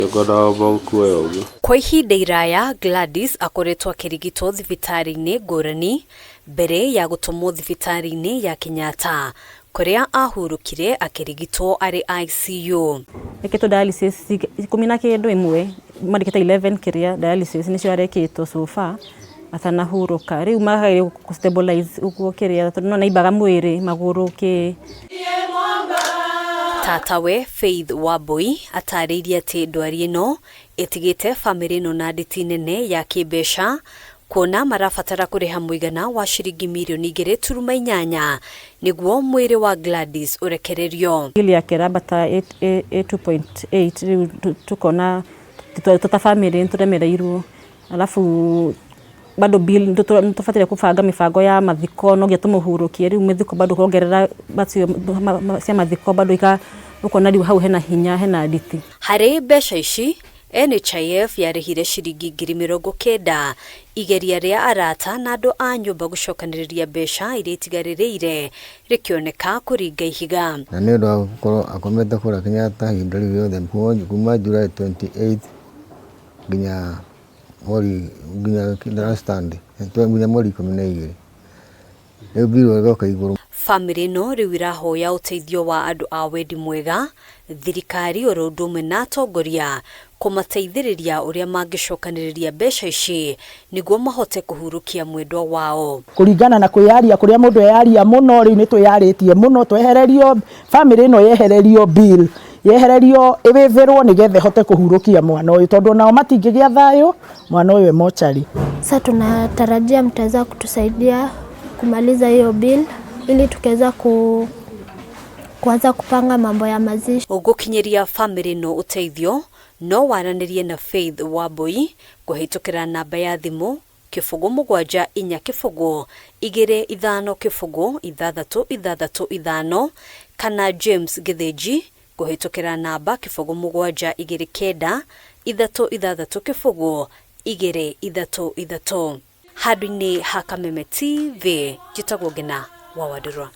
Ngwendaga wamba gũkuoya ũguo. Kwa ihinda iraya Gladys akoretwo akĩrigitwo thibitarĩ-inĩ ngũrani mbere ya gũtũmwo thibitarĩ-inĩ ya Kenyatta kũrĩa ahurũkire akĩrigitwo arĩ ICU. Ekĩtwo dialysis ikũmi na kĩndũ ĩmwe mandĩkĩte 11 kĩrĩa dialysis nĩcio arekĩtwo so far atanahurũka. Rĩu magageria gũ stabilize ũguo kĩrĩa tondũ no nĩaimbaga mwĩrĩ magũrũ kĩ. Tatawe Faith Wambui atarĩirie atĩ ndwari ĩno ĩtigĩte bamĩrĩ ĩno na nditi nene ya kĩmbeca kuona marabatara kũrĩha mũigana wa ciringi mirioni 2.8 nĩguo mwĩrĩ wa Gladys ũrekererio. Bill yake ĩrambata ĩ 2.8 rĩu tũkona tũ ta bamĩrĩ nĩtũremereirwo alafu bado bill nĩtũbataire kũbanga mĩbango ya mathiko no nginya tũmũhurũkie rĩu mathiko bado ũkongerera macio cia mathiko bado ũkona rĩu hau hena hinya hena nditi. Harĩ mbeca ici NHIF yarĩhire ciringi 90,000 igeria rĩa arata na andũ a nyũmba gũcokanĩrĩria mbeca iria itigarĩrĩire rĩkĩoneka kũringa ihiga. Na nĩ ũndũ wa gũkorwo akomete kũrĩa Kenyatta ihinda rĩu rĩothe kuma July 28 nginya mweri nginya last Sunday nginya mweri 12 rĩu bill ĩgoka igũrũ. Bamĩrĩ ĩno rĩu ĩrahoya ũteithio wa andũ a wendi mwega, thirikari oro ũndũ ũmwe na atongoria kũmateithĩrĩria ũrĩa mangĩcokanĩrĩria mbeca ici nĩguo mahote kũhurũkia mwendwa wao. Kũringana na kwĩyaria kũrĩa mũndũ eyaria mũno, rĩu nĩ twĩyarĩtie mũno, twehererio bamĩrĩ ĩno yehererio bill yehererio ĩwĩvĩrwo nĩgetha ĩhote kũhurũkia mwana ũyũ tondũ nao matingĩgĩa thayũ mwana ũyũ e mochari. Sasa tunatarajia mtaweza kutusaidia kumaliza hiyo bill ili tukaweza kuanza kupanga mambo ya mazishi. Gũkinyĩria bamĩrĩ ĩno ũteithio no waranĩrie na Faith Wambui kũhĩtũkĩra namba ya thimũ 0 7 4 0 2 5 0 6 6 5 kana James Gĩthĩnji kũhĩtũkĩra namba 0 7 2 9 3 6 0 2 3 3. Handũ-inĩ ha Kameme TV njĩtagwo Ngina wa Wandũrwa.